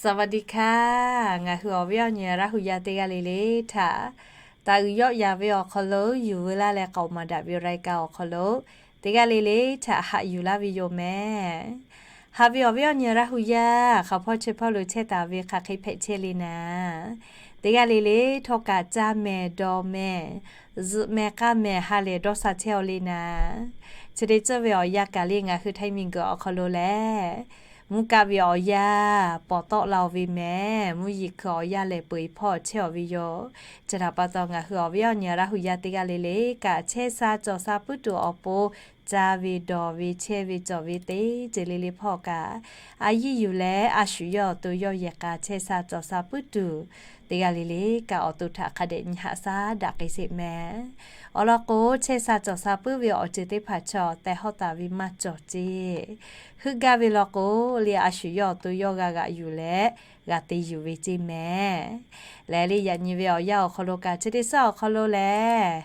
สวัสดีค่ะ Ngaˬ hui awˬ viˉ awˬ nyi Laˇ hu yaˇ teˇ g'aˇ le le htaꞈ, taˍ uiˍ yawˆ yan ve awˬ hk'aw lo yuˬ veu laˇ leh k'aoˍ maˍ daꞈ ve awˬ รายการ awˬ hk'aw lo, teˇ g'aˇ le le htaꞈ haꞈ yuˬ laˇ ve yoˬ mehˍ. Haꞈ ve awˬ viˉ awˬ nyi Laˇ hu yaˇ hk'aˬ hpawˇ chi hpawˇ lo chehˇ taˍ ve hk'aˬ hk'e hpehꞈ chehˇ le naˍ, teˇ g'aˇ le le htawˇ kaꞈ caˇ mehˍ dawˬ mehˍ, zuhꞈ mehˍ k'aˇ mehˍ ha lehˬ dawˇ sha chehˇ aw le naˍ. Chi te cawˇ ve awˬ yanˇ kaꞈ le ngaˬ hui htaiˇ miˬguiˬ awˬ hk'aw lo lehˬ, mvuhˇ kaˆ ve awˬ yanˇ pawˍ tawˆ la-o ve mehˍ. Mvuhˇ yeˬ hkui awˬ yanˇ lehˬ peu eˬ hpawˇ chehˇ aw ve yoˬ. Chi htaꞈ pa taw ngaˬ hui awˬ viˉ awˬ nyi Laˇ hu yaˇ teˇ g'aˇ le le kaꞈ chehˇ sha cawˬ sha puiˉ tuˬ awˬ pon, caˇ ve dawˬ ve chehˇ ve cawˬ ve teˇ ceuˬ le le hpawˇ kaꞈ, a yiˇ yuˬ leh a shu yawˇ awˬ to yawˇ yehˬ k'a chehˇ sha cawˬ sha puiˉ tuˬ, teˇ g'aˇ le le kaꞈ awˬ to htaꞈ hk'a dehꞈ nyi haꞈ shaˉ daꞈ k'ai sheˍ mehˍ. Awˬ lawn k'o, chehˇ sha cawˬ sha puiˉ ve awˬ ceuˬ teˇ hpaˍ chaw tehˬ hawˉ taˍ ve maˇ cawˬ ceˇ. Heuˆ gaˇ ve law k'o, le a shu yawˇ awˬ to yawˇ g'a g'aꞈ yuˬ leh g'a te yuˬ ve ceˇ mehˍ. Lehˬ le yaꞈ nyi ve awˬ yanˇ awˬ hk'aw lo kaꞈ chi teˇ suhˉ awˬ hk'aw lo lehˬ,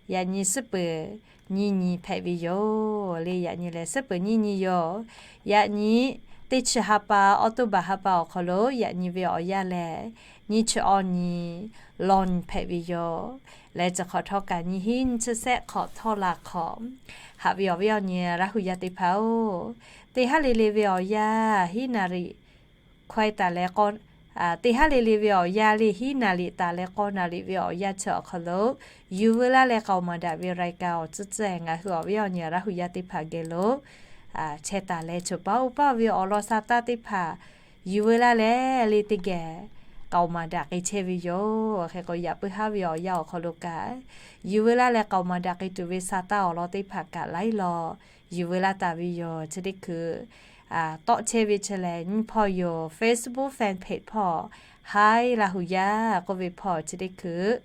yaꞈ nyi suhˉ peuˍ nyiˇ nyi hpehꞈ ve yoˬ. Le yaꞈ nyi lehˬ suhˉ peuˍ nyiˇ nyi yoˬ. Yaꞈ nyi teˇ chi ha pa, October ha pa awˬ hk'aw lo yaꞈ nyi ve awˬ yanˇ lehˬ, nyiˇ chi awˇ nyi, law nyi hpehꞈ ve yoˬ. Lehˬ chi hk'awꞈ htawˇ kaꞈ nyiˇ hinˉ nyiˇ chi sehˆ hk'awꞈ htawˇ la hk'awꞈ, haꞈ ve awˬ viˉ awˬ nyi Laˇ hu yaˇ teˇ hpaˍ-oˬ, teˇ haˉ le le ve awˬ yanˇ hiˉ naˍ riˍ k'awehˇ taˍ leh k'awˇ, teˇ haˉ le le ve awˬ yanˇ le hiˉ naˍ riˍ taˍ leh k'awˇ naˍ riˍ ve awˬ yanˇ chi awˬ hk'aw lo, yuˬ veu laˇ leh k'aoˍ maˍ daꞈ ve awˬ รายการ awˬ tcuhˉ tcuhˉ ngaˬ hui awˬ viˉ awˬ nyi Laˇ hu yaˇ teˇ hpaˍ geh lo chehˇ taˍ leh, choˬ paˉ oˇ paˉ ve awˬ lawn sha taˇ teˇ hpaˍ yuˬ veu laˇ leh le teˇ geh k'aoˍ maˍ daꞈ k'ai chehˇ ve yoˬ. Hk'e k'o yaꞈ puiˉ haˉ ve awˬ yanˇ awˬ hk'aw lo kaꞈ, yuˬ veu laˇ leh k'aoˍ maˍ daꞈ k'ai tuˬ ve sha taˇ awˬ lawn teˇ hpaˍ kaꞈ laiˉ law yuˬ veu laˇ taˍ ve yoˬ. Chi teˇ hkui tawˆ chehˇ ve chi lehˬ, nyiˇ hpawˇ yoˬ. Facebook fan page hpawˇ Hi Laˇ hu yaˇ k'oˆ ve hpawˇ chi teˇ hkui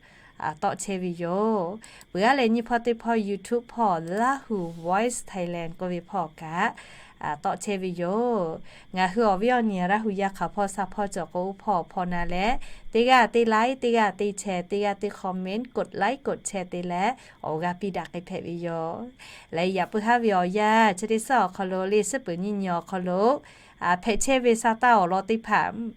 tawˆ chehˇ ve yoˬ. Peuˬ aˉ leh nyiˇ hpawˇ teˇ hpawˇ YouTube hpawˇ Laˇ hu Voice Thailand k'oˆ ve hpawˇ kaꞈ tawˆ chehˇ ve yoˬ. Ngaˬ hui awˬ viˉ awˬ nyi Laˇ hu yaˇ hk'aˬ hpawˇ sha hpawˇ cawˬ k'o, oˇ hpawˇ hpawˇ na leh, teˇ g'aˇ teˇ like, teˇ g'aˇ teˇ share, teˇ g'aˇ teˇ comment, กดไลค์ กดแชร์ te leh awˬ g'aˇ piˇ daꞈ k'ai hpehꞈ ve yoˬ. Lehˬ yaꞈ puiˉ haˉ ve awˬ yanˇ chi teˇ suhˉ awˬ hk'aw lo le suhˉ peuˍ nyiˇ nyi awˬ hk'aw lo hpehꞈ chehˇ ve sha taˇ awˬ lawn teˇ hpaˍ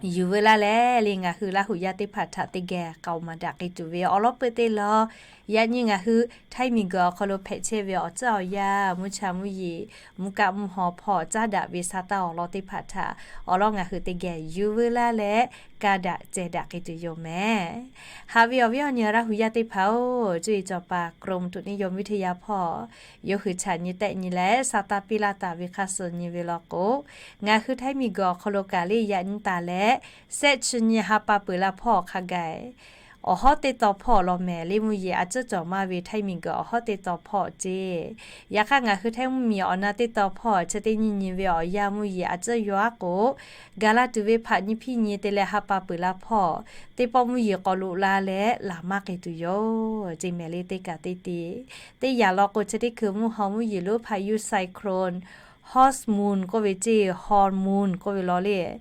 yuˬ veu laˇ leh le ngaˬ hui Laˇ hu yaˇ teˇ hpaˍ htaꞈ teˇ geh k'aoˍ maˍ daꞈ k'ai tuˬ ve awˬ lawn peuˬ teˇ law. Yaꞈ nyi ngaˬ hui htaiˇ miˬguiˬ awˬ hk'aw lo hpehꞈ chehˇ ve awˬ tcuhˉ awˬ yanˇ, mvuhˇ cha mvuhˇ yeˬ, mvuhˇ kaˆ mvuhˇ haw hpawˇ caˉ daꞈ ve sha taˇ awˬ lawn teˇ hpaˍ htaꞈ awˬ lawn ngaˬ hui teˇ geh yuˬ veu laˇ leh, ka daꞈ ceh daꞈ k'ai tuˬ yoˬ mehˍ. Haꞈ ve awˬ viˉ awˬ nyi Laˇ hu yaˇ teˇ hpaˍ-oˬ, cuˇ yiˍ cawˬ paˍ กรมอุตุนิยมวิทยา hpawˇ yawˇ hui chaꞈ nyi tehˆ nyi leh sha taˇ piˇ laˇ taˍ ve hk'a suh nyi ve law k'o, ngaˬ hui htaiˇ miˬguiˬ awˬ hk'aw lo kaꞈ le yaꞈ nyi taˍ leh, sehˆ chi nyi ha pa peuˬ la hpawˇ hk'a gaˬ awˬ hawˉ teˇ taw hpawˇ law mehˍ. Le mvuhˇ yeˬ a ciˉ cawˬ maˇ ve htaiˇ miˬguiˬ awˬ hawˉ teˇ taw hpawˇ ceˇ. Yaꞈ hk'aˇ ngaˬ hui htaiˇ mvuhˇ miˬ awˬ na teˇ taw hpawˇ chi teˇ nyiˇ nyi ve awˬ yanˇ mvuhˇ yeˬ a ciˉ yaw aˉ k'o, gaˬ la tuˬ ve hpaꞈ nyi hpiˇ nyi te leh ha pa peuˬ la hpawˇ teˇ pawˆ mvuhˇ yeˬ k'awꞈ loꞈ la leh laˬ maˇ k'ai tuˬ yoˬ ceˇ mehˍ le teˇ kaꞈ teˇ te. Teˇ yanˇ law k'o chi teˇ hkui mvuhˇ haw mvuhˇ yeˬ lonˉ พายุไซโคลน Hormoon k'oˆ ve ceˇ, Hormoon k'oˆ ve law le.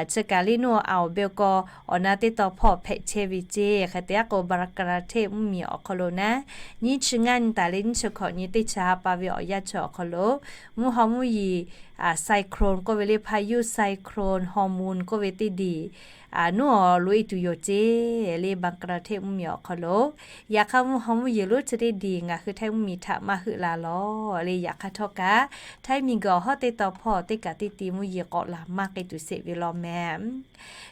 Chi kaˬ le nuˇ awˬ beˬ kaw awˬ na teˇ taw hpawˇ hpehꞈ chehˇ ve ceˇ. Hk'e te aˉ k'o บังกลาเทศ mvuhˇ miˬ awˬ hk'aw lo naˉ, nyiˇ chi ngaˇ nyi taˍ leh nyiˇ chi hkawꞈ nyi teˇ chi ha pa ve awˬ yanˇ chi awˬ hk'aw lo, mvuhˇ haw mvuhˇ yeˬ cyclone k'oˆ ve le พายุไซโคลน Hormoon k'oˆ ve teˇ diˬ nuˇ awˬ loꞈ e tuˬ yoˬ ceˇ le บังกลาเทศ mvuhˇ miˬ awˬ hk'aw lo. Yaꞈ hk'aˇ mvuhˇ haw mvuhˇ yeˬ lonˉ chi teˇ diˬ ngaˬ hui htaiˇ mvuhˇ miˬ htaꞈ maˇ heuˆ la lawˬ le. Yaꞈ hk'aˇ htawˇ kaꞈ htaiˇ miˬguiˬ awˬ hawˉ teˇ taw hpawˇ teˇ kaꞈ teˇ te mvuhˇ yeˬ k'awꞈ laˬ maˇ k'ai tuˬ sheˍ ve law mehˍ.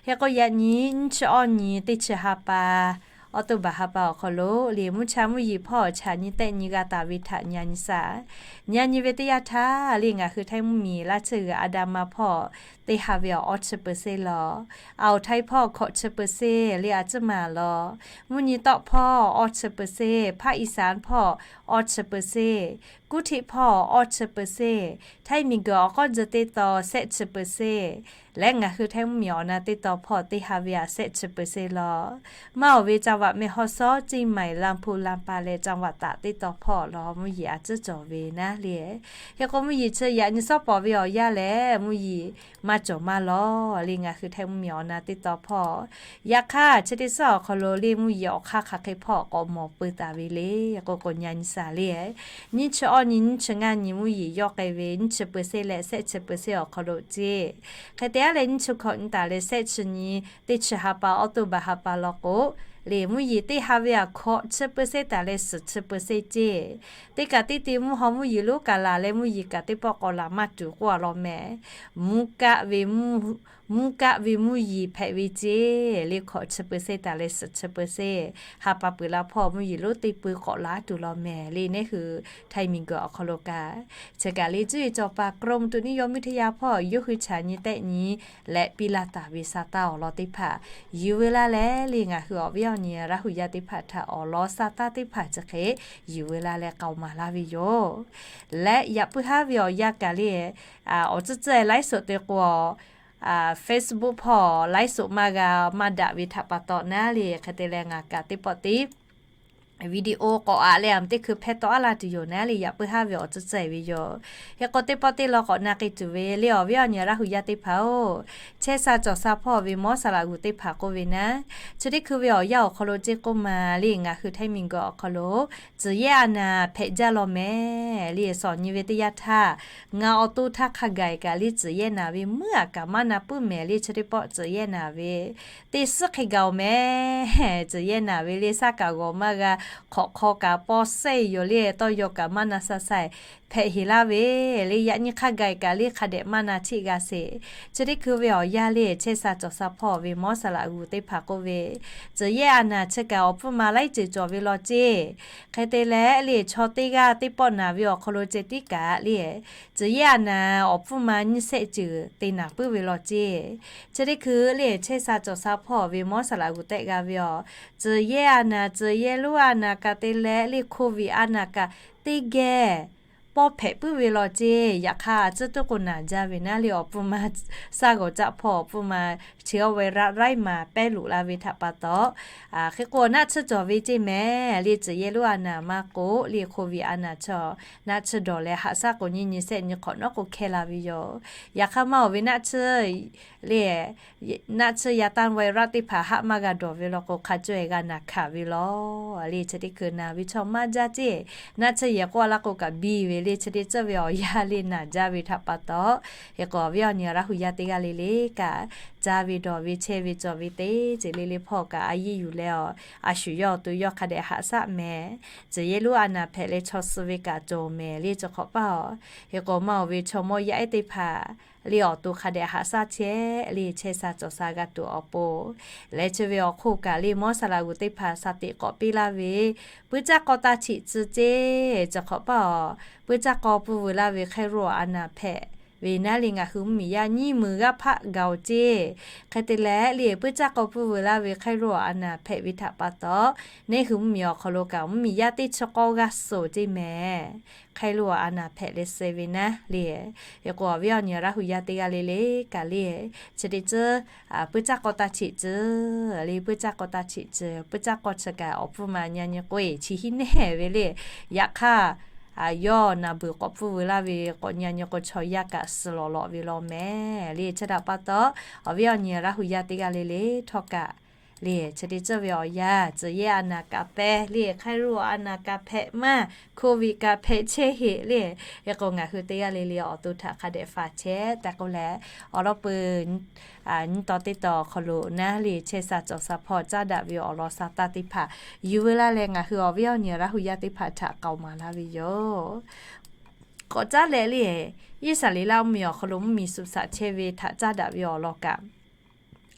Hk'e k'o yaꞈ nyi nyiˇ chi awˇ nyi teˇ chi ha pa, October ha pa awˬ hk'aw lo le mvuhˇ cha mvuhˇ yeˬ hpawˇ chaꞈ nyi tehˆ nyi g'a taˍ ve htaꞈ nyi a nyi shaˍ. Nyi a nyi ve teˇ yanˇ htaˇ le ngaˬ hui htaiˇ mvuhˇ miˬ laˇ chi g'uiˬ a da ma hpawˇ teˇ ha ve awˬ awˇ chi เปอร์เซ็นต์ law, Aoˬ htaiˇ hpawˇ hkawꞈ chi เปอร์เซ็นต์ le a ciˉ maˬ law, mvuhˇ nyi tawˆ hpawˇ awˇ chi เปอร์เซ็นต์, ภาคอีสาน hpawˇ awˇ chi เปอร์เซ็นต์, Kuˇ htiˆ hpawˇ awˇ chi เปอร์เซ็นต์, htaiˇ miˬguiˬ awˬ k'awˇ jeh teˇ taw sehˆ chi เปอร์เซ็นต์ leh ngaˬ hui htaiˇ mvuhˇ miˬ awˬ na teˇ taw hpawˇ teˇ ha ve a sehˆ chi เปอร์เซ็นต์ law. Maˇ awˬ ve ca จังหวัดแม่ฮ่องสอน เชียงใหม่ ลำพูน ลำปาง leh จังหวัดตาก teˇ taw hpawˇ lawˬ mvuhˇ yeˬ a ciˉ cawˬ ve naˉ le. Hk'e k'o mvuhˇ yeˬ chi yaꞈ nyi shawˉ pawˍ ve awˬ yanˇ lehˬ mvuhˇ yeˬ maˇ cawˬ maˇ lawˬ le. Ngaˬ hui Htaiˇ mvuhˇ miˬ awˬ na teˇ taw hpawˇ, yaꞈ hk'aˇ chi teˇ suhˉ awˬ hk'aw lo le mvuhˇ yeˬ awˬ hk'aˇ hk'aˬ hk'e hpawˇ k'awꞈ mawˬ peu taˍ ve le. K'o k'o nyi a nyi shaˍ le, nyiˇ chi awˇ nyi nyiˇ chi ngaˇ nyi mvuhˇ yeˬ yawˇ k'ai ve nyiˇ chi เปอร์เซ็นต์ leh shehˆ chi เปอร์เซ็นต์ awˬ hk'aw lo ceˇ. Hk'e te aˉ leh nyiˇ chi hkawꞈ nyi taˍ leh shehˆ chi nyi, teˇ chi ha pa, October ha pa law k'o, le mvuhˇ yeˬ teˇ ha ve aꞈ hkawꞈ chi เปอร์เซ็นต์ taˍ leh suhˍ chi เปอร์เซ็นต์ ceˇ. Teˇ kaꞈ teˇ te mvuhˇ haw mvuhˇ yeˬ lonˉ kaꞈ laˬ leh mvuhˇ yeˬ kaꞈ teˇ pawˆ k'awꞈ laˬ maˇ tuˬ k'oˆ a law mehˍ. Mvuhˇ kaˆ ve mvuhˇ, mvuhˇ kaˆ ve mvuhˇ yeˬ hpehꞈ ve ceˇ le hkawꞈ chi เปอร์เซ็นต์ taˍ leh suhˍ chi เปอร์เซ็นต์ ha pa peuˬ la hpawˇ mvuhˇ yeˬ lonˉ teˇ peu k'awꞈ laˬ tuˬ law mehˍ le. Neˇ hui Htaiˇ miˬguiˬ awˬ hk'aw lo kaꞈ, chi kaꞈ le cuˇ yiˍ cawˬ paˍ กรมอุตุนิยมวิทยา hpawˇ yawˇ hui chaꞈ nyi tehˆ nyi leh piˇ laˇ taˍ ve sa taˇ awˬ lawn teˇ hpaˍ yuˬ veu laˇ leh le ngaˬ hui awˬ viˉ awˬ nyi Laˇ hu yaˇ teˇ hpaˍ htaꞈ awˬ lawn sa taˇ teˇ hpaˍ chi hk'e yuˬ veu laˇ leh k'aoˍ maˍ laˇ ve yoˬ. Leh yaꞈ puiˉ haˉ ve awˬ yanˇ kaꞈ le, awˬ tcuhˇ tcuhˇ laiˉ suhˍ te k'o, Facebook hpawˇ laiˉ suhˍ maˇ g'a maˇ daꞈ ve htaꞈ pa taw naˉ le. Hk'e te leh ngaˬ kaꞈ teˇ pawˆ teˇ video k'awꞈ aꞈ leh aˬ teˇ hkui hpehˇ tawˆ aˉ laˇ tuˬ yoˬ naˉ le. Yaꞈ puiˉ haˉ ve awˬ tcuhˇ tcuhˇ ve yoˬ. Hk'e k'o teˇ pawˆ teˇ law k'awꞈ na k'ai tuˬ ve le awˬ viˉ awˬ nyi Laˇ hu yaˇ teˇ hpaˍ-oˬ, chehˇ sha cawˬ sha hpawˇ ve mawˇ saˍ laꞈ g'uˬ teˇ hpaˍ k'oˆ ve naˉ, chi teˇ hkui ve awˬ yanˇ awˬ hk'aw lo ceˇ k'oˆ ma le ngaˬ hui Htaiˇ miˬguiˬ awˬ hk'aw lo tcuhˍ yehˇ a naˍ hpehꞈ jaˇ law mehˍ le. Sawˍ nyi ve teˇ yanˇ htaˇ ngaˬ awˬ to htaˇ hk'a gaˬ kaꞈ le tcuhˍ yehˇ naˍ ve meuˇ aꞈ kaꞈ maˇ na puiˉ mehˍ le. Chi teˇ pawˆ tcuhˍ yehˇ naˍ ve teˇ suhˉ hk'e gaˬ oˬ mehˍ. Tcuhˍ yehˇ naˍ ve le shaˉ kaꞈ g'awˬ maˇ g'a, hk'awꞈ hk'aw kaꞈ paw sehˇ yoˬ le tawˇ yaw kaꞈ maˇ na sha sha hpehꞈ heˍ laˇ ve le. Yaꞈ nyi hk'a gaˬ kaꞈ le hk'a dehꞈ maˇ na cheˆ g'a sheˍ. Chi teˇ hkui ve awˬ yanˇ le chehˇ sha cawˬ sha hpawˇ ve mawˇ saˍ laꞈ g'uˬ teˇ hpaˍ k'oˆ ve, tcuhˍ yehˇ a naˍ chi kaꞈ awˬ pfuhˇ ma laiˉ ceuˬ cawˬ ve law ceˇ. Hk'e te leh le chaw teˇ g'aˇ teˇ pawˆ naˍ ve awˬ hk'aw lo ceh tiˉ kaꞈ le tcuhˍ yehˇ a naˍ awˬ pfuhˇ ma nyiˇ shehˆ ceuˬ te naˍ puiˉ ve law ceˇ. Chi teˇ hkui le chehˇ sha cawˬ sha hpawˇ ve mawˇ saˍ laꞈ g'uˬ tehˆ g'a ve aˬ, tcuhˍ yehˇ a naˍ, tcuhˍ yehˇ lonˉ a naˍ kaꞈ te leh le COVID a naˍ kaꞈ teˇ geh pawˇ hpehꞈ puiˉ ve law ceˇ. Yaꞈ hk'aˇ a tcuhˉ tuˉ k'o naˍ jaˇ ve naˉ le awˬ pfuhˇ ma shaˉ g'awˬ caˆ hpawˇ awˬ pfuhˇ ma chi awˇ ve raˆ raiˉ maˍ pehˉ luꞈ la ve htaꞈ pa taw, hk'e k'o naˆ tsuhˇ cawˬ ve ceˇ mehˍ le. Tcuhˍ yehˇ lonˉ a naˍ maˇ k'o le COVID a naˍ chaw naˆ tsuhˇ dawˬ leh haꞈ shaˉ k'o nyiˇ nyi shehˆ nyi hk'awꞈ nawˉ k'o hkehˇ la ve yoˬ. Yaꞈ hk'aˇ maˇ oˬ ve naˆ tsuhˇ le naˆ tsuhˇ yaꞈ tanˇ virus teˇ hpaˍ haˆ maˇ g'a dawˬ ve law k'o hk'a caweh g'a naˍ hkanˍ ve law le. Chi teˇ hkui naˍ ve chaw maˇ jaˇ ceˇ. Naˆ tsuhˇ yehˬ k'oˆ a laˇ k'o kaꞈ biˇ ve le. Chi teˇ tcuhˇ ve awˬ yanˇ le naˍ jaˇ ve htaꞈ pa taw, hk'e k'o awˬ viˉ awˬ nyi Laˇ hu yaˇ teˇ g'aˇ le le kaꞈ, caˇ ve dawˬ ve chehˇ ve cawˬ ve teˇ ceuˬ le le hpawˇ kaꞈ a yiˇ yuˬ leh awˬ a shu yawˇ awˬ to yawˇ hk'a dehꞈ haꞈ shaˆ mehˍ. Tcuhˍ yehˇ lonˉ a naˍ hpehꞈ leh chaw suh ve kaꞈ cawˬ mehˍ le. Chi hk'awꞈ paˇ aˬ, hk'e k'o maˇ oˬ ve chaw mawˇ yaˇ ehˉ teˇ hpaˍ le awˬ to hk'a dehꞈ haꞈ shaˆ chehˇ le chehˇ sha cawˬ sha g'a tuˬ awˬ pon, leh chi ve awˬ hk'oˆ kaꞈ le mawˇ saˍ laꞈ g'uˬ teˇ hpaˍ shaˍ tiꞈ k'awꞈ piˇ laˇ ve, puiˇ caˇ k'aw taˇ cheꞈ tcuh ceˇ. Chi hk'awꞈ paˇ aˬ, puiˇ caˇ k'aw pfuhˇ veuˬ laˇ ve hk'aˇ ro a naˍ hpehꞈ ve naˉ le ngaˬ hui mvuhˇ miˬ yaˇ nyiˇ meunˍ g'aˇ hpaˆ gaˬ oˬ ceˇ. Hk'e te leh le puiˇ caˇ k'aw pfuhˇ veuˬ laˇ ve hk'aˇ ro a naˍ hpehꞈ ve htaꞈ pa taw, neˇ hui mvuhˇ miˬ awˬ hk'aw lo kaꞈ mvuhˇ miˬ yaˇ teˇ chi k'awˇ g'aˇ suhˍ ceˇ mehˍ. Hk'aˇ lo a naˍ hpehꞈ leh suh ve naˉ le, hk'e k'o awˬ viˉ awˬ nyi Laˇ hu yaˇ teˇ g'aˇ le le kaꞈ le, chi teˇ tcuhˇ puiˇ caˇ k'aw taˇ cheꞈ tcuh le. Puiˇ caˇ k'aw taˇ cheꞈ tcuh, puiˇ caˇ k'aw chi kaꞈ awˬ pfuhˇ ma nyi a nyi k'o eˬ chi hiˉ nehˬ ve le. Yaꞈ hk'aˇ yawˇ naˍ beuˬ k'awꞈ pfuhˇ veuˬ laˇ ve k'awꞈ nyi a nyi k'o chaw yaˇ kaꞈ suh lawꞈ lawꞈ ve law mehˍ le. Chi htaꞈ pa taw, awˬ viˉ awˬ nyi Laˇ hu yaˇ teˇ g'aˇ le le htawˇ kaꞈ le chi teˇ tcuhˇ ve awˬ yanˇ tcuhˍ yehˇ a naˍ kaꞈ pehˇ le hk'aˇ ro a naˍ kaꞈ hpehꞈ maˇ, COVID kaꞈ hpehꞈ chehˇ heˆ le. Hk'e k'o ngaˬ hui teˇ g'aˇ le le awˬ to htaꞈ hk'a dehꞈ faˍ chehˇ tehꞈ k'oˆ leh, awˬ lawn peuˬ nyi taw teˇ taw awˬ hk'aw lo naˉ le chehˇ sha cawˬ sha hpawˇ caˇ daꞈ ve awˬ lawn sa taˇ teˇ hpaˍ yuˬ veu laˇ leh ngaˬ hui awˬ viˉ awˬ nyi Laˇ hu yaˇ teˇ hpaˍ htaꞈ k'aoˍ maˍ laˇ ve yoˬ. K'awꞈ caˉ leh le, Iˉsaˍreˍlaˆ mvuhˇ miˬ awˬ hk'aw lo mvuhˇ miˬ suhˍ shaꞈ chehˇ ve htaꞈ caˇ daꞈ ve awˬ lawn kaꞈ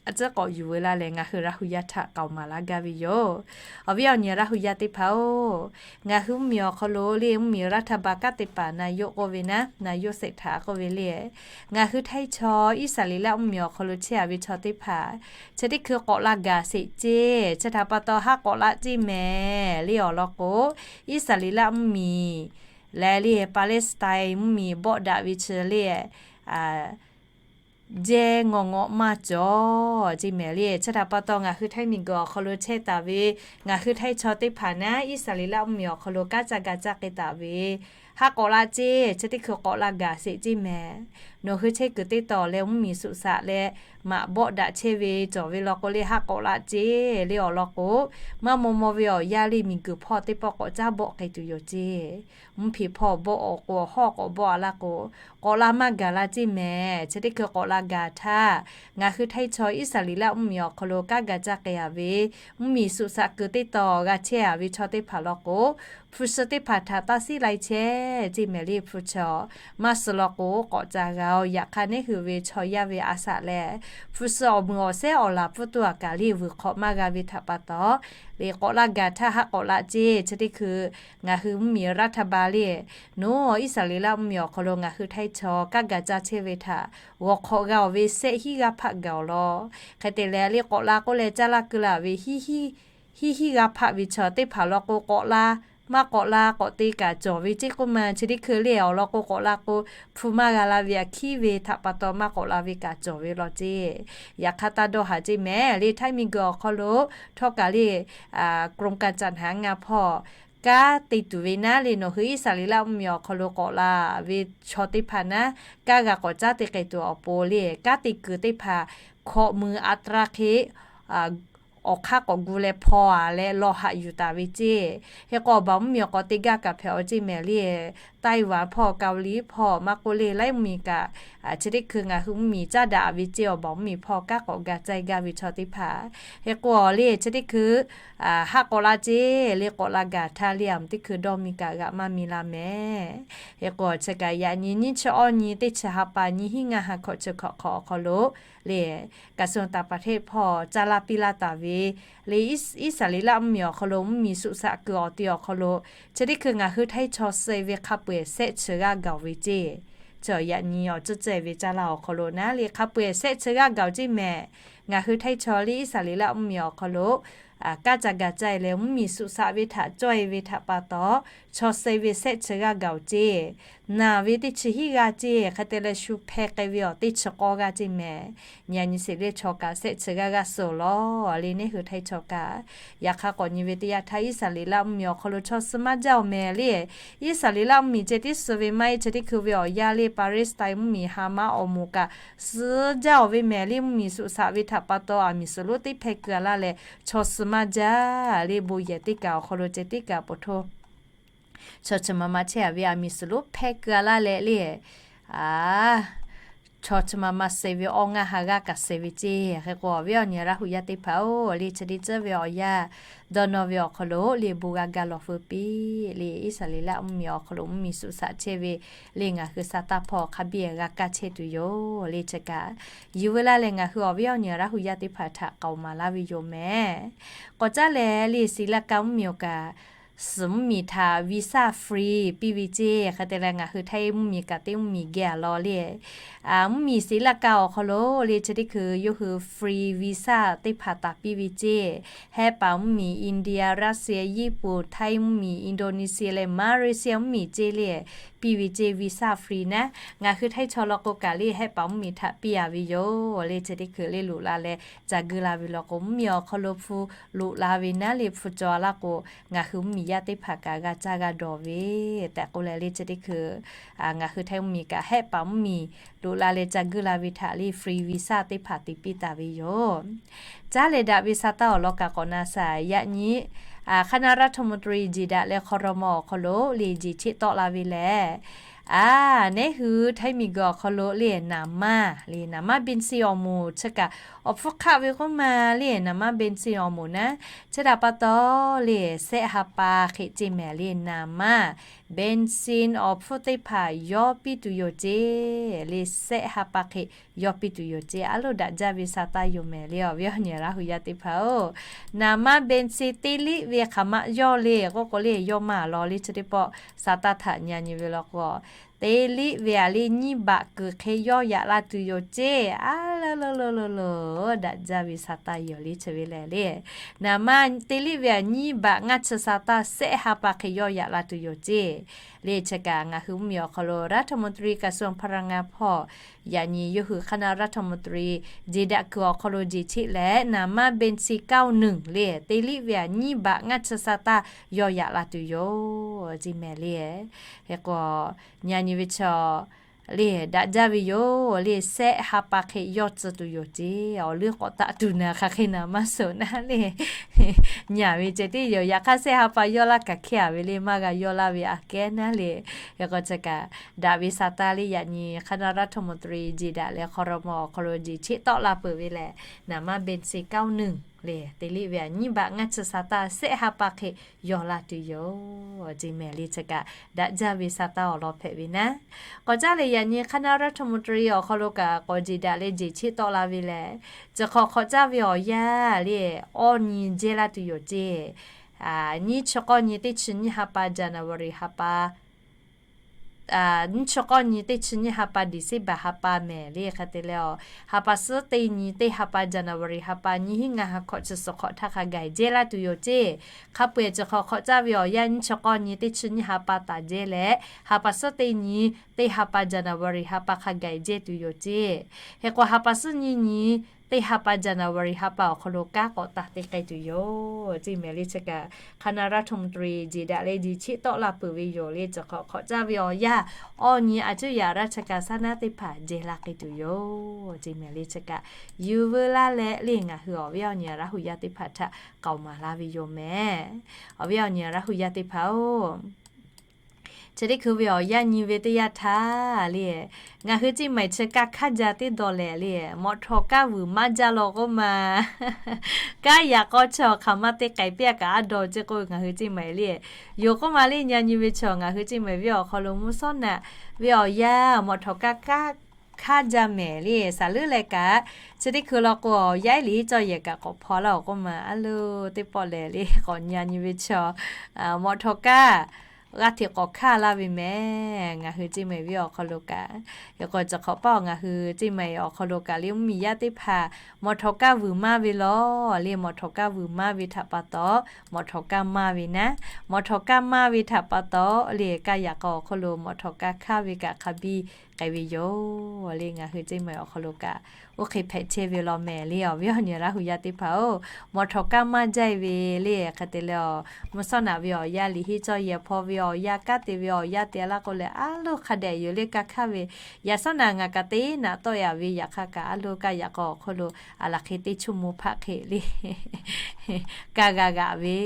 a tcuhˉ k'awꞈ yuˬ veu laˇ leh ngaˬ hui Laˇ hu yaˇ htaꞈ k'aoˍ maˍ laˇ gaˇ ve yoˬ. Awˬ viˉ awˬ nyi Laˇ hu yaˇ teˇ hpaˍ-oˬ, ngaˬ hui mvuhˇ miˬ awˬ hk'aw lo le mvuhˇ miˬ รัฐบาล kaꞈ teˇ hpaˍ นายก k'oˆ ve naˉ, นายก เศรษฐา k'oˆ ve le, ngaˬ hui Htaiˇ chaw Iˉsaˍreˍlaˆ mvuhˇ miˬ awˬ hk'aw lo chehˇ a ve chaw teˇ hpaˍ chi teˇ hkui k'awꞈ la gaˬ sheˍ ceˇ. Chi htaꞈ pa taw haˉ k'awꞈ laˇ ceˇ mehˍ le awˬ lawn k'o, Iˉsaˍreˍlaˆ mvuhˇ miˬ leh le Palestine mvuhˇ miˬ bawˆ daꞈ ve chi le jehˇ ngawˬ ngawꞈ maˇ cawˬ ceˇ mehˍ le. Chi htaꞈ pa taw, ngaˬ hui htaiˇ miˬguiˬ awˬ hk'aw lo chehˇ taˍ ve ngaˬ hui htaiˇ chaw teˇ hpaˍ naˉ, Iˉsaˍreˍlaˆ mvuhˇmiˬ awˬ hk'aw lo kanˉ ca ga caˇ k'ai taˍ ve, haˆ k'awꞈ la ceˇ. Chi teˇ hkui k'awꞈ la gaˬ sheˍ ceˇ mehˍ. Nawˬ hui chehˇ kuiˬ teˇ tawn leh mvuhˇmiˬ suˆ saꞈ leh maꞈ bawˆ daꞈ chehˇ ve cawˬ ve law k'o le, haˆ k'awꞈ la ceˇ le awˬ lawn k'o, maˇ maw maw ve awˬ yanˇ le miˬguiˬ hpawˇ teˇ pawˆ k'awꞈ caˉ bawˆ k'ai tuˬ yoˬ ceˇ. Mvuhˇ hpeꞈ hpawˇ bawˆ awˬ k'o, hawˉ k'awꞈ bawˆ a laˇ k'o, k'awꞈ la maˇ gaˬ la ceˇ mehˍ. Chi teˇ hkui k'awꞈ la gaˬ htaˇ, ngaˬ hui htaiˇ chaw Iˉsaˍreˍlaˆ mvuhˇmiˬ awˬ hk'aw lo kanˉ ga caˇ k'ai a ve, mvuhˇmiˬ suˆ saꞈ kuiˬ teˇ tawn g'a chehˇ a ve chaw teˇ hpaˍ law k'o, hpu shi teˇ hpaˍ htaꞈ taˇ siˉ lai chehˇ ceˇ mehˍ le. Hpu chi maˇ suh law k'o k'awꞈ ca g'a-oˬ. Yaꞈ hk'aˇ neˉ hui ve chaw yaˇ ve a shaꞈ leh, hpu shi awˬ meuˍ awˬ sehˉ awˬ laˬ pfuhˇ tuˬ a kaꞈ le vuiˬ hk'awꞈ maˇ g'a ve htaꞈ pa taw, le k'awꞈ la gaˬ htaˇ haˆ k'awꞈ la ceˇ. Chi teˇ hkui ngaˬ hui mvuhˇmiˬ รัฐบาล le, nawˬ Iˉsaˍreˍlaˆ mvuhˇmiˬ awˬ hk'aw lo ngaˬ hui htaiˇ chaw kanˉ ga caˇ chehˇ ve htaꞈ g'awˬ hk'awꞈ g'a-oˬ ve sehˆ hinˉ g'aˇ hpaˆ gaˬ awˬ lawn. Hk'e te leh le k'awꞈ la k'oˆ leh caˇ laˇ keu la ve hiˉ hinˉ g'aˇ hpaˆ ve chaw teˇ hpaˍ law k'o, k'awꞈ la maˇ k'awꞈ la k'awꞈ te kaꞈ cawˬ ve ceˇ k'oˆ ma. Chi teˇ hkui le awˬ lawn k'o, k'awꞈ la k'o hpu maˇ g'a la ve a hkiˉ ve htaꞈ pa taw maˇ k'awꞈ la ve kaꞈ cawˬ ve law ceˇ. Yaꞈ hk'aˇ taˇ dawˇ haˍ ceˇ mehˍ le. Htaiˇ miˬguiˬ awˬ hk'aw lo htawˇ kaꞈ le กรมการจัดหางาน hpawˇ kanˉ te tuˬ ve naˉ le, nawˬ hui Iˉsaˍreˍlaˆ mvuhˇmiˬ awˬ hk'aw lo k'awꞈ la ve chaw teˇ hpaˍ naˉ, kanˉ g'a k'awꞈ caˉ te k'ai tuˬ awˬ pon le, kanˉ te kuiˬ teˇ hpaˍ hkawꞈ mui a taˍ hk'e awˬ hk'aˇ k'awꞈ gu leh hpaw a leh law haꞈ yuˬ taˍ ve ceˇ. Hk'e k'o awˬ baˬ mvuhˇmiˬ awˬ k'awꞈ te gaˇ kaꞈ hpehꞈ awˬ ceˇ mehˍ le. Taiwan hpawˇ, Kaoˍliˍ hpawˇ maˇ k'oˆ le, laiˉ mvuhˇmiˬ kaꞈ chi teˇ hkui ngaˬ hui mvuhˇmiˬ caˉ daꞈ ve ceˇ. Awˬ baˬ mvuhˇmiˬ hpawˇ kanˉ k'awꞈ ga caˇ gaˇ ve chaw teˇ hpaˍ. Hk'e k'o le chi teˇ hkui haˆ k'awꞈ la ceˇ le, k'awꞈ la gaˬ htaˇ le a mvuhˇ teˇ hkui dawˇ mi kaꞈ g'a maˇ mi la mehˍ. Hk'e k'o chi kaꞈ yaꞈ nyi nyiˇ chi awˇ nyi teˇ chi ha pa nyi hiˉ ngaˇ ha hkawꞈ chi hkawꞈ hk'awꞈ awˬ hk'aw lo le กระทรวงต่างประเทศ hpawˇ caˇ laˇ piˇ laˇ taˍ ve le, Iˉsaˍreˍlaˆ mvuhˇmiˬ awˬ hk'aw lo mvuhˇmiˬ suˆ saꞈ kuiˬ awˬ te awˬ hk'aw lo chi teˇ hkui ngaˬ hui htaiˇ chaw suh ve hk'a peu-eˬ sehˆ chi g'aˇ gaˬ ve ceˇ. Chi yaꞈ nyi awˬ ceuˬ ceh ve caˇ laˇ awˬ hk'aw lo naˉ le hk'a peu-eˬ sehˆ chi g'aˇ gaˬ ceˇ mehˍ. Ngaˬ hui htaiˇ chaw le Iˉsaˍreˍlaˆ mvuhˇmiˬ awˬ hk'aw lo kanˉ ca gaˬ caˇ leh mvuhˇmiˬ suˆ saꞈ ve htaꞈ cawˇ e ve htaꞈ pa taw, chaw suh ve sehˆ chi g'aˇ gaˬ ceˇ. Naˬ ve teˇ chi hiˉ g'aˇ ceˇ. Hk'e te leh shu hpeh k'ai ve awˬ teˇ chi k'awˇ g'aˇ ceˇ mehˍ. Nyi a nyi sheˍ le chaw kaꞈ sehˆ chi g'aˇ g'aˇ suh lawˬ le neˉ hui htaiˇ chaw kaꞈ. Yaꞈ hk'aˇ k'awꞈ nyi ve teˇ yanˇ htaˇ Iˉsaˍreˍlaˆ mvuhˇmiˬ awˬ hk'aw lo chaw suh maˇ jaˇ awˬ mehˍ le. Iˉsaˍreˍlaˆ mvuhˇmiˬ ceh tiˉ suh ve maˇ heˆ. Chi teˇ hkui ve awˬ yanˇ le Palestine mvuhˇmiˬ Hamas awˬ moˍ kaꞈ suh jaˇ awˬ ve mehˍ le. Mvuhˇmiˬ suˆ saꞈ ve htaꞈ pa taw aˬ miˍ suhˍ lonˉ teˇ hpeh keu a laˇ leh chaw suh maˇ jaˇ le. Bon yehˬ teˇ kaꞈ awˬ hk'aw lo ceh teˇ kaꞈ po hto chaw chi ma ma chehˇ a ve aˬ miˍ suhˍ lonˉ hpeh keu a laˇ leh le, a, chaw chi ma ma suh ve awˇ ngaˇ ha g'aˇ kaꞈ suh ve ceˇ. Hk'e k'o awˬ viˉ awˬ nyi Laˇ hu yaˇ teˇ hpaˍ-oˬ, le chi teˇ tcuhˉ ve awˬ yanˇ dawˇ nawˇ ve awˬ hk'aw lo le bon g'a ga lawˬ feu piˇ le. Iˉsaˍreˍlaˆ mvuhˇmiˬ awˬ hk'aw lo mvuhˇmiˬ suˆ saꞈ chehˇ ve le ngaˬ hui sa taˇ hpawˇ hk'a biˇ g'a kaˇ chehˇ tuˬ yoˬ le. Chi kaꞈ yuˬ veu laˇ leh ngaˬ hui awˬ viˉ awˬ nyi Laˇ hu yaˇ teˇ hpaˍ htaꞈ k'aoˍ maˍ laˇ ve yoˬ mehˍ. K'awꞈ caˉ leh le Sri Lanka mvuhˇmiˬ awˬ kaꞈ suhˍ mvuhˇmiˬ htaꞈ visa free piˇ ve ceˇ. Hk'e te leh ngaˬ hui htaiˇ mvuhˇmiˬ kaꞈ teˇ mvuhˇmiˬ geh a law le, a, mvuhˇmiˬ Sri Lanka awˬ hk'aw lo le chi teˇ hkui yawˇ hui free visa teˇ hpaˍ taˍ piˇ ve ceˇ. Hehˆ paˍ mvuhˇmiˬ India, Russia, Yiˇpuˍ, htaiˇ mvuhˇmiˬ Indonesia leh Malaysia mvuhˇmiˬ ceˇ le piˇ ve ceˇ. Visa free naˉ ngaˬ hui htaiˇ chaw law k'o kaꞈ le hehˆ paˍ mvuhˇmiˬ htaꞈ piˇ a ve yoˬ le. Chi teˇ hkui le loꞈ la leh ca geu la ve law k'o mvuhˇmiˬ awˬ hk'aw lo hpu loꞈ la ve naˉ le hpu cawˬ a laˇ k'o ngaˬ hui mvuhˇmiˬ yaˇ teˇ hpaˍ kaꞈ g'a caˇ g'a dawˬ ve tehꞈ k'oˆ leh le chi teˇ hkui ngaˬ hui htaiˇ mvuhˇmiˬ kaꞈ hehˆ paˍ mvuhˇmiˬ loꞈ la leh ca geu la ve htaꞈ le free visa teˇ hpaˍ te piˇ taˍ ve yoˬ. Caˉ leh daꞈ ve sa taˇ awˬ lawn kaꞈ k'awꞈ na shaˍ. Yaꞈ nyi คณะรัฐมนตรี jeˬ daꞈ leh ครม. awˬ hk'aw lo le jeˬ cheˆ tawˆ la ve lehˬ, a, neˉ hui htaiˇ miˬguiˬ awˬ hk'aw lo le naˍ maˇ le naˍ maˇ เบนซิน awˬ moˍ chi kaꞈ awˬ hpfuhˇ hk'aˆ ve k'oˆ ma le naˍ maˇ เบนซิน awˬ moˍ naˉ chi htaꞈ pa taw le sehˆ ha pa hk'e ceˇ mehˍ le naˍ maˇ เบนซิน awˬ hpfuhˇ teˇ hpaˍ yawˇ piˇ tuˬ yoˬ ceˇ. Le sehˆ ha pa hk'e yawˇ piˇ tuˬ yoˬ ceˇ. A loˉ daꞈ jaˇ ve sa taˇ yoˬ mehˍ le awˬ viˉ awˬ nyi Laˇ hu yaˇ teˇ hpaˍ-oˬ, naˍ maˇ เบนซิน teˇ liˆ ve hk'aˬ ma yawˇ le k'oˆ k'o le yawˇ maˇ a law le chi teˇ pawˆ sa taˇ htaꞈ nyi a nyi ve law k'o, teˇ liˆ ve a le nyiˇ baꞈ kuiˬ hk'e yawˇ yaꞈ la tuˬ yoˬ ceˇ. A lo lo lo lo, daꞈ jaˇ ve sa taˇ yoˬ le chi ve lehˬ le. Naˍ maˇ te liˇ ve aꞈ nyiˇ baꞈ ngaˇ chi sa taˇ sehˆ ha pa hk'e yawˇ yaꞈ la tuˬ yoˬ ceˇ. Le chi kaꞈ ngaˬ hui mvuhˇmiˬ awˬ hk'aw lo รัฐมนตรีกระทรวงพลังงาน hpawˇ yaꞈ nyi yawˇ hui คณะรัฐมนตรี jeˬ daꞈ kuiˬ awˬ hk'aw lo jeˬ cheˆ leh, naˍ maˇ เบนซิน เก้าหนึ่ง le te liˇ ve aꞈ nyiˇ baꞈ ngaˇ chi sa taˇ yawˇ yaꞈ la tuˬ yoˬ ceˇ mehˍ le. Hk'e k'o, nyi nyi ve chaw le daꞈ jaˇ ve yoˬ le, sehˆ ha pa hk'e yawˇ tcuh tuˬ yoˬ ceˇ. Awˬ leuˉ k'awꞈ taˆ tuˬ naˍ hk'aˬ hk'e naˍ maˇ suhˍ naˉ le. Nyi ve ceh tiˉ yoˬ. Yaꞈ hk'aˇ sehˆ ha pa yawˇ laˇ kaꞈ hkehˇ a ve le, maˇ g'a yawˇ laˇ ve aꞈ kehˉ naˉ le. Hk'e k'o chi kaꞈ daꞈ ve sa taˇ le yaꞈ nyi คณะรัฐมนตรี jeˬ daꞈ leh ครม. awˬ hk'aw lo jeˬ cheˆ tawˆ la peuˬ ve lehˬ, naˍ maˇ เบนซิน เก้าหนึ่ง le te liˇ ve aꞈ nyiˇ baꞈ ngaˇ chi sa taˇ sehˆ ha pa hk'e yawˇ la tuˬ yoˬ ceˇ mehˍ le chi kaꞈ daꞈ jaˇ ve sa taˇ awˬ lawn hpehꞈ ve naˉ. K'awꞈ caˇ leh yaꞈ nyi คณะรัฐมนตรี awˬ hk'aw lo kaꞈ k'awꞈ jeˬ daꞈ leh jeˬ cheˆ tawˆ la ve lehˬ, chi hk'awꞈ hk'awꞈ caˇ ve awˬ yanˇ le awˇ nyi jehˇ laˇ tuˬ yoˬ ceˇ. Nyiˇ chi k'awˇ nyi teˇ chi nyiˇ ha pa January ha pa nyiˇ chi k'awˇ nyi teˇ chi nyiˇ ha pa December ha pa mehˍ le hk'a te leh, ha pa suhˉ teˇ nyi teˇ ha pa January ha pa nyiˇ hinˉ ngaˇ ha hkawꞈ chi suhˍ hk'awꞈ htaˇ hk'a gaˬ jehˇ laˇ tuˬ yoˬ ceˇ. Hk'a peu-eˬ chi hk'awꞈ hk'awꞈ caˇ ve awˬ yanˇ nyiˇ chi k'awˇ nyi teˇ chi nyiˇ ha pa taˍ jehˇ leh, ha pa suhˉ teˇ nyi teˇ ha pa January ha pa hk'a gaˬ jehˇ tuˬ yoˬ ceˇ. Hk'e k'o ha pa suhˉ nyiˇ nyi teˇ ha pa January ha pa awˬ hk'aw lo kanˉ k'awꞈ taˍ te k'ai tuˬ yoˬ ceˇ mehˍ le chi kaꞈ คณะรัฐมนตรี jeˬ daꞈ leh jeˬ cheˆ tawˆ la peuˬ ve yoˬ le. Chi hk'awꞈ hk'awꞈ caˇ ve awˬ yanˇ awˇ nyi a cuˇ yaꞈ ราชการ saˉ naˉ teˇ hpaˍ jehˇ la k'ai tuˬ yoˬ ceˇ mehˍ le chi kaꞈ, yuˬ veu laˇ leh le ngaˬ hui awˬ viˉ awˬ nyi Laˇ hu yaˇ teˇ hpaˍ htaꞈ k'aoˍ maˍ laˇ ve yoˬ mehˍ. Awˬ viˉ awˬ nyi Laˇ hu yaˇ teˇ hpaˍ-oˬ, chi teˇ hkui ve awˬ yanˇ nyi ve teˇ yanˇ htaˇ le, ngaˬ hui ceˇ maiˬ chi kaˇ hkaˇ jaˇ teˇ dawˇ lehˬ le, mawꞈ htawˍ kaˇ vuiˬ maˇ jaˇ law k'oˆ ma. Kanˉ yaꞈ k'aw chaw hk'aˬ ma te k'ai piˇ a kaꞈ a dawˇ ceˇ k'oˆ ve ngaˬ hui ceˇ maiˬ le. Yoˬ k'oˆ ma le, nyi nyi ve chaw ngaˬ hui ceˇ maiˬ viˉ awˬ hk'aw lo mvuhˇ shawˉ naꞈ ve awˬ yanˇ mawꞈ htawˍ kaˇ kaˇ hkaˇ jaˇ mehˍ le. Saˍ leuˉ leh kaꞈ, chi teˇ hkui law k'o awˬ yanˇ iˉ liꞈ hiˉ cawˇ yehˬ kaꞈ k'awꞈ hpaw laˇ-oˬ k'oˆ ma. A lo, teˇ pawˆ lehˬ le k'awꞈ nyi nyi ve chaw mawꞈ htawˍ kaˇ g'a hteꞈ k'awꞈ hkaˇ laˇ ve mehˍ. Ngaˬ hui ceˇ maiˬ viˉ awˬ hk'aw lo kaꞈ, hk'e k'o chi hk'awꞈ paˇ ngaˬ hui ceˇ maiˬ awˬ hk'aw lo kaꞈ le mvuhˇmiˬ yaˇ teˇ hpaˍ mawꞈ htawˍ kaˇ vuiˬ maˇ ve law le, mawꞈ htawˍ kaˇ vuiˬ maˇ ve htaꞈ pa taw mawꞈ htawˍ kaˇ maˇ ve naˉ, mawꞈ htawˍ kaˇ maˇ ve htaꞈ pa taw le kanˇ yaꞈ k'aw awˬ hk'aw lo mawꞈ htawˍ kaˇ hkaˇ ve kaꞈ hk'a biˇ k'ai ve yoˬ le. Ngaˬ hui ceˇ maiˬ awˬ hk'aw lo kaꞈ oˇ hk'e hpehꞈ chehˇ ve law mehˍ le. Awˬ viˉ awˬ nyi Laˇ hu yaˇ teˇ hpaˍ-oˬ, mawꞈ htawˍ kaˇ maˇ jaˇ ve le hk'e te leh, mvuhˇ shawˉ naꞈ ve awˬ yanˇ, liꞈ hiˉ cawˇ yehˬ hpaw ve awˬ yanˇ, kanˉ te ve awˬ yanˇ te laˇ k'o lehˬ, a lo hk'a dehꞈ yoˬ le kanˇ hkaˇ ve. Yaꞈ shawˉ naꞈ ngaˬ kaꞈ te naꞈ tawˆ yaꞈ ve yaꞈ hk'aˇ kaꞈ a lo kanˇ yaꞈ k'aw awˬ hk'aw lo a laˬ hk'e teˇ chuˇ mvuh hpaˆ hk'e le kanˇ g'a g'aꞈ ve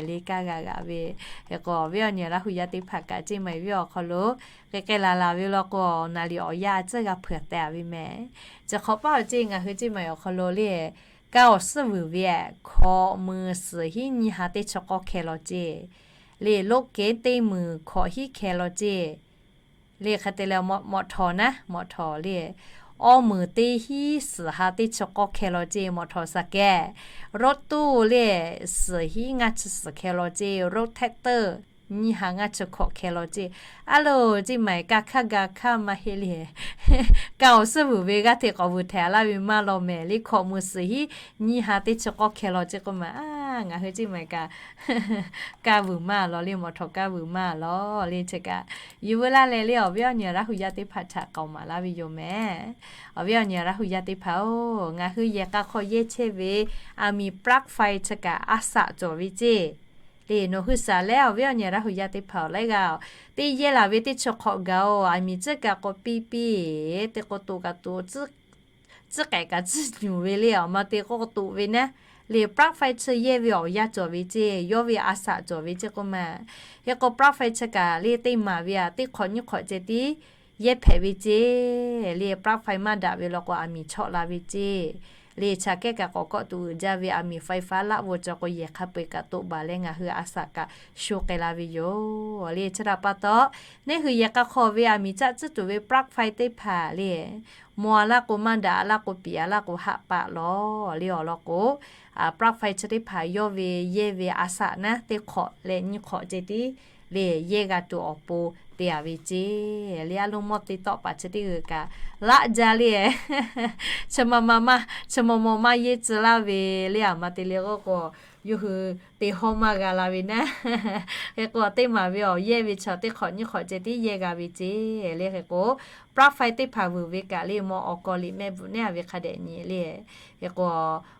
le, kanˇ g'a g'aꞈ ve. Hk'e k'o awˬ viˉ awˬ nyi Laˇ hu yaˇ teˇ hpaˍ kaꞈ ceˇ maiˬ viˉ awˬ hk'aw lo k'ai k'ai laˬ laˬ ve law k'o, naˍ liꞈ awˬ yanˇ a tcuhˉ g'a hpeuꞈ teh ve mehˍ. Chi hk'awꞈ paˇ awˬ ceˇ ngaˬ hui ceˇ maiˬ awˬ hk'aw lo le, kaˇ awˬ suhˉ vuiˬ ve hkawꞈ muiˬ suhˍ hiˉ nyiˇ ha teˇ chi k'awˇ hkeh law ceˇ le, loˆ kehˉ teˇ muiˬ hkawꞈ hiˉ hkeh law ceˇ le hk'e te leh, mawꞈ htawˍ naˉ, mawꞈ htawˍ le, awˇ muiˬ teˇ hiˉ suhˍ ha teˇ chi k'awˇ hkeh law ceˇ mawꞈ htawˍ saˍ kehˍ, roˆ tuˇ le suhˍ hiˉ ngaˇ chi suhˍ hkeh law ceˇ roˆ htehˆ teuˆ nyiˇ ha ngaˇ chi hkawꞈ hkeh law ceˇ. A lo, ceˇ maiˬ kanˇ hkaˇ ga hkaˇ maˇ heˆ le. Kaˇ awˬ suhˉ vuiˬ ve g'aˇ hteꞈ k'awꞈ vuiˬ htehꞈ laˇ ve maˇ law mehˍ le, hkawꞈ muiˬ suhˍ hiˉ nyiˇ ha teˇ chi k'awˇ hkeh law ceˇ k'oˆ ma. Ngaˬ hui ceˇ maiˬ kaꞈ kanˇ vuiˬ maˇ law le, mawꞈ htawˍ kanˇ vuiˬ maˇ law le chi kaꞈ, yuˬ veu laˇ leh le awˬ viˉ awˬ nyi Laˇ hu yaˇ teˇ hpaˍ htaꞈ k'aoˍ maˍ laˇ ve yoˬ mehˍ. Awˬ viˉ awˬ nyi Laˇ hu yaˇ teˇ hpaˍ-oˬ, ngaˬ hui yehˬ k'a hk'aw yehˇ chehˇ ve aˬ miˍ ปลั๊กไฟ chi kaꞈ a shaꞈ cawˬ ve ceˇ le. Nawˬ hui shaˍ leh awˬ viˉ awˬ nyi Laˇ hu yaˇ teˇ hpaˍ-oˬ, laiˉ g'aˇ teˇ yehˇ laˬ ve teˇ chi hk'awꞈ gaˬ-oˬ, aˬ miˍ tcuhˉ kaꞈ k'awꞈ piˇ piˇ, te k'o toꞈ kaꞈ toꞈ, tcuhˉ k'ehꞈ kaꞈ tcuhˉ nyuˬ ve le, awˬ ma te k'o k'awꞈ toꞈ ve naˉ le, ปลั๊กไฟ chi yehˇ ve awˬ yanˇ cawˬ ve ceˇ, yawˇ ve a shaꞈ cawˬ ve ceˇ k'oˆ ma. Hk'e k'o ปลั๊กไฟ chi kaꞈ le teˇ maˍ ve aꞈ teˇ hk'awꞈ nyiˇ hk'awꞈ ceh tiˉ yehˇ hpehꞈ ve ceˇ le, ปลั๊กไฟ maˇ daꞈ ve law k'o aˬ miˍ chawˆ la ve ceˇ le, chaꞈ kehˉ kaꞈ k'awꞈ kawˆ tuˬ uiˍ jaˇ ve aˬ miˍ ไฟฟ้า laˆ vo cawˬ k'o yehˬ hk'a peu-eˬ kaꞈ toꞈ baˬ leh ngaˬ hui a shaꞈ kaꞈ sho k'ai la ve yoˬ le. Chi htaꞈ pa taw, neˇ hui yehˬ k'a hk'aw ve aˬ miˍ caˆ tcuhˉ tuˬ ve ปลั๊กไฟ teˇ hpaˍ le, maw a laˇ k'o maˇ daꞈ a laˇ k'o piˍ a laˇ k'o haˆ paˆ law le awˬ lawn k'o, ปลั๊กไฟ chi teˇ hpaˍ yawˇ ve yehˇ ve a shaꞈ naˉ teˇ hk'awꞈ leh nyiˇ hk'awꞈ ceh tiˉ le yehˇ g'a tuˬ awˬ pon te-a ve ceˇ le. A loˇ mawˇ te tawˆ paˍ chi teˇ g'uiˬ kaꞈ laˆ jaˇ le. Chi ma ma maˇ, chi maw maw maˇ yeˇ tcuh laˇ ve le. A ma te le k'o k'o, yawˇ hui te hawˇ maˇ g'a la ve naˉ. Hk'e k'o, teˇ maˬ ve awˬ yehˇ ve chaw teˇ hk'awꞈ nyiˇ hk'awꞈ ceh tiˉ yehˇ g'a ve ceˇ le. Hk'e k'o, plush file teˇ hpaˍ vuiˬ ve kaꞈ le, mawˇ awˬ kaw liꞈ mehˆ bvuhꞈ neˉ a ve hk'a dehꞈ nyi le. Hk'e k'o,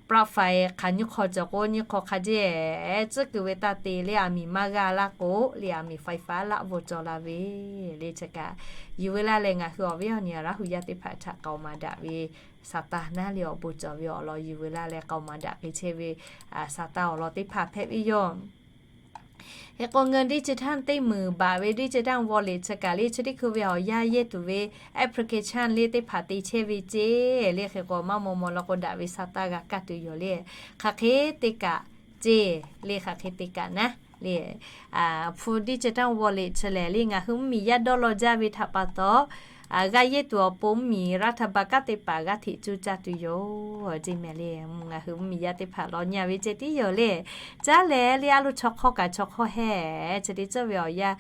plush file hk'aˬ nyiˇ hk'aw cawˬ k'o, nyiˇ hk'aw hk'a jeˇ tcuhˉ kuiˬ ve taˇ te le. A miˬ maˇ g'a laˇ k'o le, a miˬ file file laˆ bvuhꞈ cawˬ la ve le. Chi kaꞈ yuˬ ve laˇ leh, ngaˬ hui awˬ viˉ awˬ nyi Laˇ hu yaˇ teˇ hpaˍ htaꞈ k'aoˍ maˍ daꞈ ve saˍtanˍ naˉ le awˬ bon cawˬ ve awˬ lawn yuˬ ve laˇ leh k'aoˍ maˍ daꞈ k'ai chehˇ ve saˍtanˍ awˬ lawn teˇ hpaˍ hpehꞈ ve yoˬ. Hk'e k'o, ngaˬ digital teˇ muiˬ baˬ ve digital wallet chi kaꞈ le, chi teˇ hkui ve awˬ yanˇ yehˇ tuˬ ve application le teˇ hpaˍ te chehˇ ve ceˇ le. Hk'e k'o, maˇ maw maw law k'o, daꞈ ve saˍtanˍ g'a kaˇ tuˬ yoˬ le. Hk'aˬ hk'e te kaꞈ ceˇ le, hk'aˬ hk'e te kaꞈ naˉ le. Hpu digital wallet chi lehˬ le, ngaˬ hui mvuhˇmiˬ yaˇ dawˇ law jaˇ ve htaꞈ pa taw, g'a yehˇ tuˬ awˬ pon mvuhˇmiˬ รัฐบาล kanˉ te paˍ g'aˇ hteꞈ cuˇ caˇ tuˬ yoˬ ceˇ mehˍ le. Ngaˬ hui mvuhˇmiˬ yaˇ teˇ hpaˍ law nyi a ve ceh tiˉ yoˬ le. Caˉ leh le, a loˇ chaw hk'awˇ kaꞈ chaw hk'awˇ hehˉ chi teˇ ceuˬ ve awˬ yanˇ,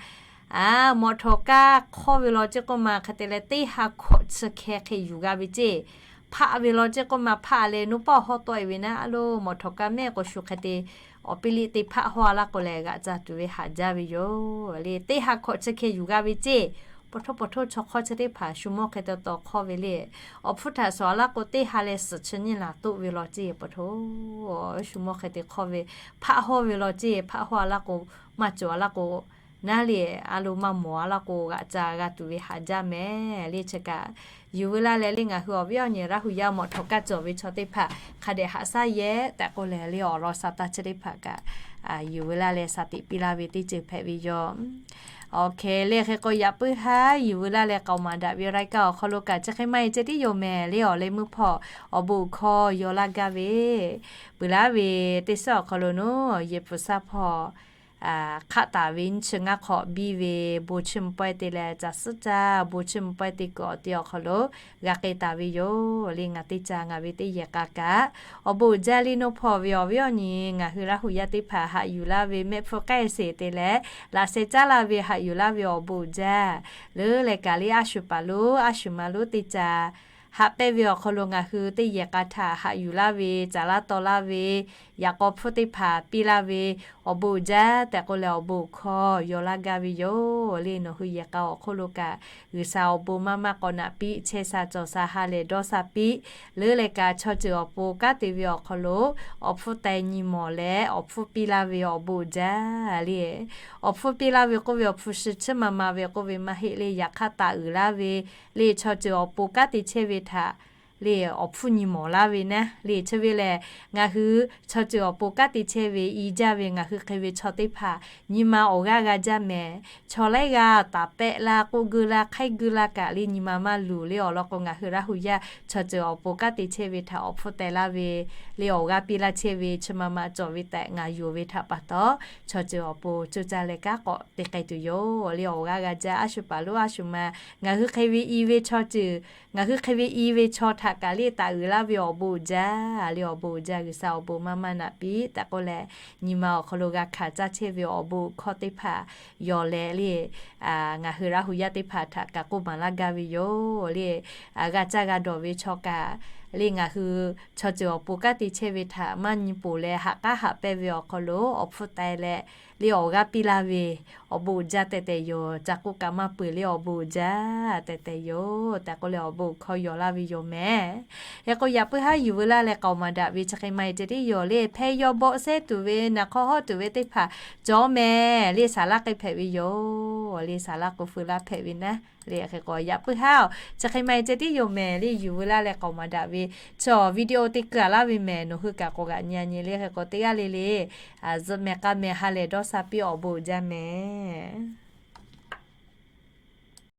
mawꞈ htawꞈ kaˇ hk'awˇ ve law ceˇ k'oˆ ma hk'e te leh, teˇ ha hkawꞈ chi hkeh hk'e yuˬ g'a ve ceˇ. Hpaˆ ve law ceˇ k'oˆ ma, hpaˆ leh nuˇ paˆ hawˉ tawˆ e ve naˉ, a loˇ mawꞈ htawꞈ kaˇ mehˆ k'o shu hk'e te awˬ piˇ liˆ te hpaˆ hawˇ a laˇ k'o lehˬ, g'aꞈ ca tuˬ ve haꞈ jaˇ ve yoˬ le. Teˇ ha hkawꞈ chi hkeh yuˬ g'a ve ceˇ. Paw htoˇ paw htoˇ chaw hk'awˇ chi teˇ hpaˍ shu mawˇ hk'e te taw hk'awˇ ve le. Awˬ hpfuhˇ htaꞈ shawˍ a laˇ k'o, teˇ ha leh suhˍ chi nyiˇ laˬ toˆ ve law ceˇ. Paw htoˇ shu mawˇ hk'e te hk'awˇ ve, hpaˆ hawˇ ve law ceˇ. Hpaˆ hawˇ a laˇ k'o, maˇ cawˬ a laˇ k'o, naˉ le, a loˇ maˇ mawˬ a laˇ k'o, g'aꞈ ca g'a tuˬ ve haꞈ jaˇ mehˍ le. Chi kaꞈ yuˬ ve laˇ leh le, ngaˬ hui awˬ viˉ awˬ nyi Laˇ hu yaˇ mawꞈ htawꞈ kaˇ cawˬ ve chaw teˇ hpaˍ hk'a dehꞈ haꞈ shaˉ yehˇ tehꞈ k'oˆ leh le, awˬ lawn saˍtanˍ chi teˇ hpaˍ kaꞈ yuˬ ve laˇ leh shaˍ tiꞈ piˇ laˇ ve teˇ ceuˬ hpehꞈ ve yoˬ. Awˬ hk'e le, hk'e k'o yaꞈ puiˉ haˉ yuˬ ve laˇ leh k'aoˍ maˍ daꞈ ve รายการ awˬ hk'aw lo kaꞈ chi hk'e maˇ heˆ ceh tiˉ yoˬ mehˍ le. Awˬ leh meuˇ hpawˇ awˬ bon hkawˇ yaw laˇ gaˇ ve, peuˬ laˇ ve teˇ suhˉ awˬ hk'aw lo naˉ, yehˬ hpu saˉ hpawˇ hk'aˆ taˍ ve nyiˇ chi ngaˇ hk'awꞈ biˇ ve bon chiˇ mvuh pawehˇ te leh, caˬ suhˉ caˇ bon chiˇ mvuh pawehˇ te kuiˬ awˬ te awˬ hk'aw lo g'a k'ai taˍ ve yoˬ le. Ngaˬ teˇ caˍ ngaˬ ve teˇ yehˬ k'a kaꞈ, awˬ bon uiˍ jaˇ le. Naw hpawˇ ve awˬ viˉ awˬ nyi ngaˬ hui Laˇ hu yaˇ teˇ hpaˍ haꞈ yuˬ laˇ ve mehˆ hpfuhˇ k'ehˆ sheˍ te leh, laꞈ sheh caˉ laˇ ve haꞈ yuˬ laˇ ve awˬ bon uiˍ jaˇ leuˉ leh kaꞈ le, a shu paˍ lonˉ a shu ma lonˉ teˇ caˍ haꞈ pehnˇ ve awˬ hk'aw lo ngaˬ hui teˇ yehˬ k'a htaꞈ haꞈ yuˬ laˇ ve, caˍ laˇ taw laˇ ve, yaꞈ k'aw hpfuhˇ teˇ hpaˍ piˇ laˇ ve awˬ bon uiˍ jaˇ tehꞈ k'oˆ leh, awˬ bon hkawˇ yaw laˇ gaˇ ve yoˬ le. Nawˬ hui yehˬ k'a awˬ hk'oˆ lo kaꞈ, G'uiˬsha awˬ bon maˇ maˇ k'awꞈ naꞈ piˇ, chehˇ sha cawˬ sha ha lehˬ dawˇ sha piˇ leuˉ leh kaꞈ, chaw ceuˬ awˬ pon kanˉ te ve awˬ hk'aw lo awˬ hpfuhˇ teh nyi mawˬ leh awˬ hpfuhˇ piˇ laˇ ve awˬ bon uiˍ jaˇ le. Awˬ hpfuhˇ piˇ laˇ ve k'oˆ ve, awˬ hpfuhˇ shi chiˇ ma ma ve k'oˆ ve maˇ heˆ le. Yaꞈ hk'aˇ taˍ uiˍ laˇ ve le, chaw ceuˬ awˬ pon kanˉ te chehˇ ve htaꞈ le awˬ hpfuhˇ nyi mawˬ laˇ ve naˉ le. Chi ve lehˬ, ngaˬ hui chaw ceuˬ awˬ pon kanˉ te chehˇ ve i jaˇ ve ngaˬ hui hk'e ve chaw teˇ hpaˍ nyi ma awˬ g'aˇ g'a jaˇ mehˍ. Chaw laiˉ g'aˇ taˍ pehˆ laˇ, k'oˆ geu laˇ, hk'aiˉ geu laˇ kaꞈ le nyi ma maˇ luˬ le. Awˬ lawn k'o, ngaˬ hui Laˇ hu yaˇ chaw ceuˬ awˬ pon kanˉ te chehˇ ve htaꞈ awˬ hpfuhˇ teh laˇ ve le, awˬ g'aˇ piˇ laˇ chehˇ ve chi ma ma cawˬ ve tehꞈ ngaˬ yonˍ ve htaꞈ pa taw, chaw ceuˬ awˬ pon coˇ caˇ leh kanˉ k'awꞈ te k'ai tuˬ yoˬ le. Awˬ g'aˇ g'a jaˇ, a shu paˍ lonˉ a shu ma, ngaˬ hui hk'e ve i ve chaw ceuˬ, ngaˬ hui hk'e ve i ve chaw htaꞈ kaꞈ le taˍ uiˍ laˇ ve awˬ bon uiˍ jaˇ le. Awˬ bon uiˍ jaˇ, G'uiˬsha awˬ bon maˇ maˇ naꞈ piˇ tehꞈ k'oˆ leh, nyi ma awˬ hk'aw lo g'a hkanˍ caˇ chehˇ ve awˬ bon hkawˇ teˇ hpaˍ yaw leh le, ngaˬ hui Laˇ hu yaˇ teˇ hpaˍ htaꞈ kaꞈ k'oˆ maˍ laˇ gaˇ ve yoˬ le. G'a caˇ g'a dawˬ ve chaw kaꞈ le, ngaˬ hui chaw ceuˬ awˬ pon kanˉ te chehˇ ve htaꞈ maˇ nyi poˬ leh haꞈ k'aˉ haꞈ pehnˇ ve awˬ hk'aw lo awˬ hpfuhˇ teh leh le awˬ g'aˇ piˇ laˇ ve awˬ bon uiˍ jaˇ tehꞈ tehꞈ yoˬ. Ca k'oˆ kaꞈ maˇ peuˬ le, awˬ bon uiˍ jaˇ tehꞈ tehꞈ yoˬ tehꞈ k'oˆ leh awˬ bon hkawˇ yaw laˇ ve yoˬ mehˍ. Hk'e k'o yaꞈ puiˉ haˉ yuˬ ve laˇ leh k'aoˍ maˍ daꞈ ve chi hk'e maˇ heˆ ceh tiˉ yoˬ le. Hpeh yaw bawˆ sehˉ tuˬ ve, naˍ hk'aw hawˉ tuˬ ve teˇ hpaˍ cawˬ mehˍ le, saˍ laˇ k'ai hpehꞈ ve yoˬ le. Saˍ laˇ k'o feu laˇ hpehꞈ ve naˉ le. Hk'e k'o yaꞈ puiˉ haˉ-oˬ, chi hk'e maˇ heˆ ceh tiˉ yoˬ mehˍ le. Yuˬ ve laˇ leh k'aoˍ maˍ daꞈ ve chi awˬ video te keu-a laˇ ve mehˍ. Nawˬ hui kaꞈ k'awꞈ g'aꞈ nyi a nyi le. Hk'e k'o teˇ g'aˇ le le zuhꞈ mehˍ k'a mehˍ ha lehˬ dawˇ sha piˇ, awˬ bon uiˍ jaˇ mehˍ.